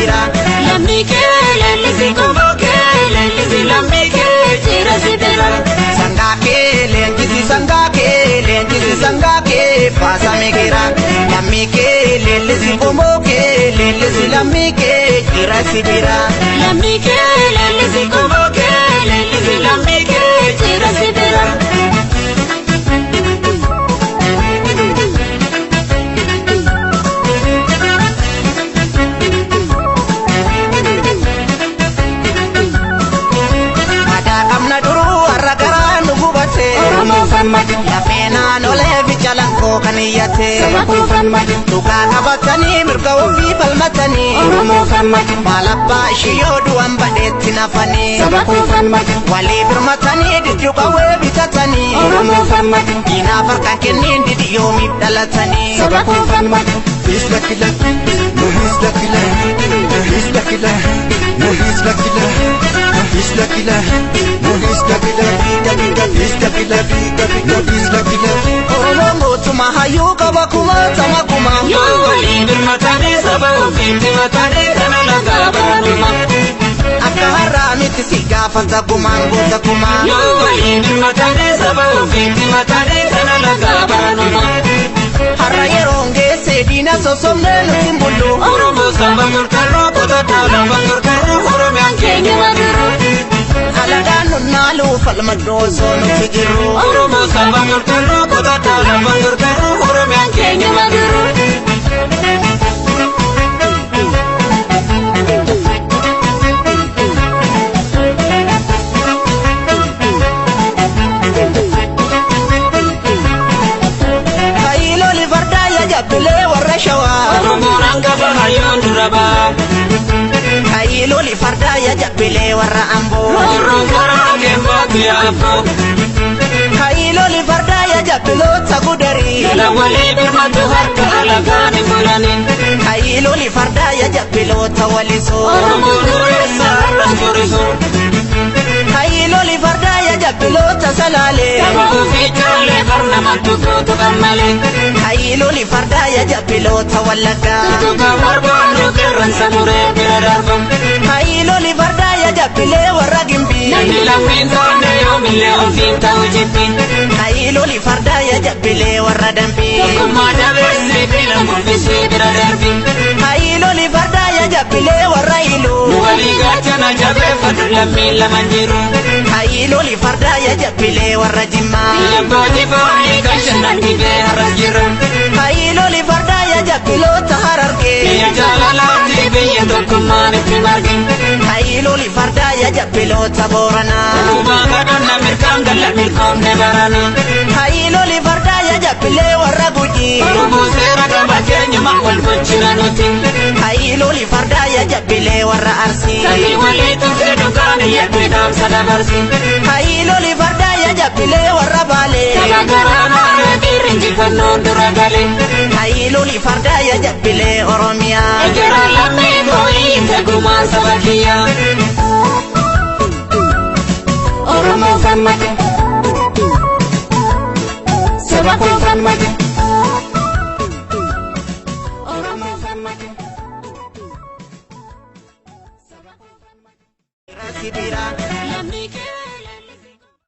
bira. Lammii kee leellisi qomoo kee leellisi lammii kee jira si bira. Sangaa kee leenjisi sangaa kee leenjisi sangaa kee baasame gira. Lammii kee leellisi qomoo kee leellisi lammii kee jira si bira. Lammii kee leellisi qomoo kee leellisi lammii kee jira si bira. Aadaa qabna duruu har'a garaa nu gubate. Oromoo falmate. Lafee naannolee fi calaqqoo kan iyyate. Saba koo falmate. Dhugaa qabatanii mirga ofii falmatanii. Oromoo falmate. Maal abbaa ishii yoo du'an badheetti nafanii. Saba koo falmate. Walii birmatanii diddu qawwee bitatanii. Oromoo falmate. Diinaaf harkaan kenniin didi yoomiif dhalatanii. Saba koo falmate. He's lucky lucky, no he's lucky lucky, no he's lucky lucky, no he's lucky lucky, no he's lucky lucky, no he's lucky lucky, he's lucky lucky, no he's lucky lucky. Oromoon gootummaa hayyuu qaba kumaatama kuma. Yoo walii birmatanii saba ofiitti matanii kana lagaa baanuma. Akka har'aa miti si gaafata gumaan goota kumaa. Yoo walii birmatanii saba ofiitti matanii kana lagaa baanuma. Har'a yeroon geesse diina sossobnee nuti hin bullu. Oromoo saba murkarroo qotataa lafa murkarroo Oromiyaan keenya madiru. Alagaan nun naaluu falmadhu osoo nuti jirru. Oromoo saba murkarroo qotataa lafa murkarroo Oromiyaan keenya madiru. Kaayiloli fardaa yaa jabbilee warra shawaa. Oromoon hangafa hayyoon dura ba'a. Kaayiloli fardaa yaa jabbilee warra amboo. Oromoon karaa keembaatu yaaboo. Kaayiloli fardaa yaa jabbiloota gudarii. Jala walii birmatu harka alagaan hin bulani. Kaayiloli fardaa yaa jabbiloota walisoo. Oromoon dureessa har'as borisu. Kaayiloli fardaa yaa jabbiloota salaalee. Saba ofii caalee barnamantu gootu kan malee. Kaayiloli fardaa yaa jabbiloota wallaggaa. Tuka barbaadu qeerransa muree bira darba. Kaayiloli fardaa yaa jabbilee warra gimbii. Namni lammiin taane yoomillee ofiin ta'u jibbi. Kaayiloli fardaa yaa jabbilee warra dambii. Tokkummaa dabeessee fi lammuuffisee bira darbi. Kaayiloli fardaa yaa jabbilee warra iluu. Nu walii gaachana jabeeffatu lammiin laman jiru. Kaayiloli fardaa yaa jabbilee warra jimmaa. Biyya abbootii foonii kan shannan dhibee har'as jira. Kaayiloli fardaa yaa jabbiloota harargee. Biyya jaalalaatti biyya tokkummaan itti marge. Kaayiloli fardaa yaa jabbiloota booranaa. Dhugaa kadhanna mirkaan galla milkoomne barana. Kaayiloli fardaa yaa jabbilee warra gujii. Oromoo seera qaba keenyuma wal bulchina nuti. Kaayiloli fardaa yaa jabbilee warra arsii. Sabni walii tumsee dhugaan iyyatti dhaamsa dabarsi. Kaayiloli fardaa yaa jabbilee warra baalee. Saba garaa maaree dhiirri injifannoon dura gale. Kaayiloli fardaa yaa jabbilee Oromiyaa. Ejjera lammii koo'ii tegumaan saba kiyyaa. Oromoo falmate. Saba koo falmate.